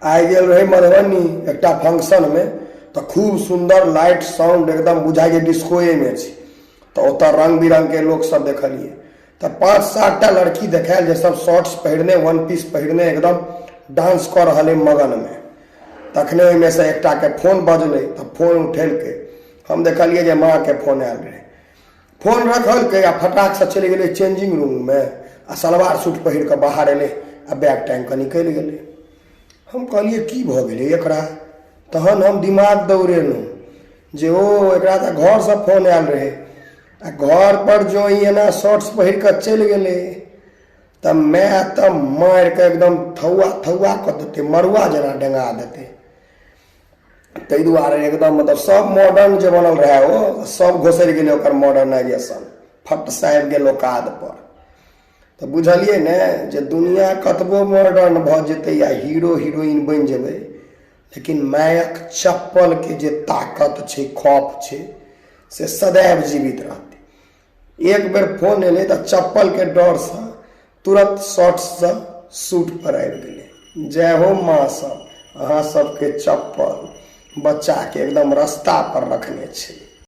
आइ गेल रही मधुबनी एकटा फंक्शनमे, तऽ खूब सुन्दर लाइट साउंड, एकदम बुझाइ जे डिस्कोएमे छी। तऽ ओतऽ रङ्ग बिरङ्गके लोकसभ देखलियै, तऽ 5-7 टा लड़की देखायल जे सब शॉर्ट्स पहिरने, वन पीस पहिरने एकदम डांस कऽ रहल अइ मगनमे। तखने ओहिमे से एकटाके फोन बजलै, तऽ फोन उठेलकै। हम देखलियै जे माँके फोन आयल रहै। फोन रखलकै आ फटाकसँ चलि गेलै चेंजिंग रूममे आ सलवार सूट पहिर कऽ बाहर एलै आ बैग टाँगि कऽ निकलि गेलै। हम कहलियै, की भऽ गेलै एकरा? तहन हम दिमाग दौड़ेलहुँ जे ओ एकरा तऽ घरसँ फोन आयल रहै आ घरपर जँ ई एना शॉर्ट्स पहिर कऽ चलि गेलै तऽ माय तऽ मारि कऽ एकदम थौआ थौआ कऽ देतै, मड़ुआ जेना डेंगा देतै। ताहि दुआरे एकदम मतलब सब मॉडर्न जे बनल रहै ओ सब घोसरि गेलै, ओकर मॉडर्नाइजेशन फट से आबि गेल औकात पर। तऽ बुझलियै ने जे दुनिया कतबो मॉडर्न भऽ जेतै या हीरो हिरोइन बनि जेबै, लेकिन मायक चप्पलके जे ताकत छै, खौफ छै, से सदैव जीवित रहतै। एक बेर फोन एलै तऽ चप्पलके डरसँ तुरत शॉर्ट्ससँ सूट पर आबि गेलै। जय हो माँ सब, अहाँ सबके चप्पल बच्चाके एकदम रास्ता पर रखने छै।